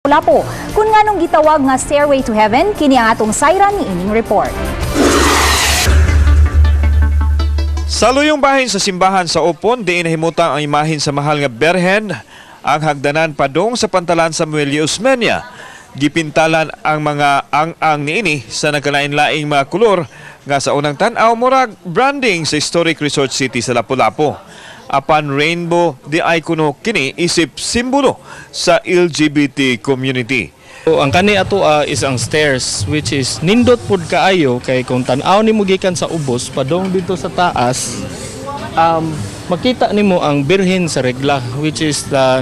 Lapu-Lapu. Kung nganong gitawag nga Stairway to Heaven, kini ang atong sayran niining report. Sa luyong bahin sa simbahan sa Opon, diin nahimutang ang imahin sa mahal nga Berhen, ang hagdanan padung sa pantalan Samuel Y. Osmeña. Gipintalan ang mga ang-ang niini sa nagkalain-laing mga kolor nga sa unang tan-aw murag branding sa historic resort city sa Lapu-Lapu. Apan rainbow diay kuno kini isip simbolo sa LGBT community. So, ang kani ato is ang stairs, which is nindot pud kaayo kay kung tan-aw nimo gikan sa ubos padung dito sa taas, makita nimo ang Birhen sa Regla, which is the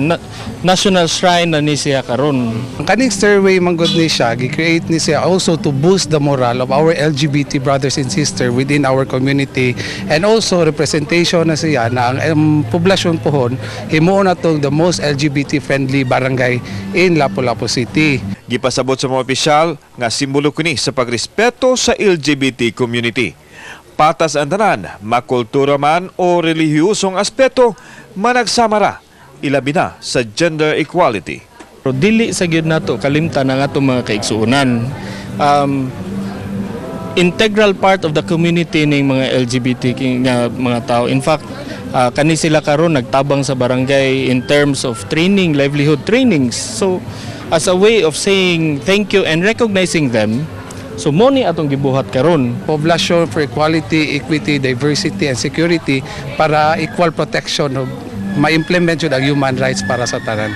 national shrine na ni siya karon. Ang kaning stairway manggod ni siya, gi-create ni siya also to boost the morale of our LGBT brothers and sisters within our community and also representation na siya na ang poblasyon pohon himuon natong the most LGBT friendly barangay in Lapu-Lapu City. Gipasabot sa mga opisyal nga simbolo kini sa pagrespeto sa LGBT community. Patas ang tanan, makultura man o relihiyosong aspeto, managsama ra, ilabi na sa gender equality. Pero dili sa gyud nato kalimtan ang atong mga kaigsuonan. Integral part of the community ning mga LGBT nga mga tao. In fact, kani sila karon nagtabang sa barangay in terms of training, livelihood trainings. So, as a way of saying thank you and recognizing them, so mo ni atong gibuhat karon. Poblasyon for equality, equity, diversity and security para equal protection of ma-implement yun ang human rights para sa tanan.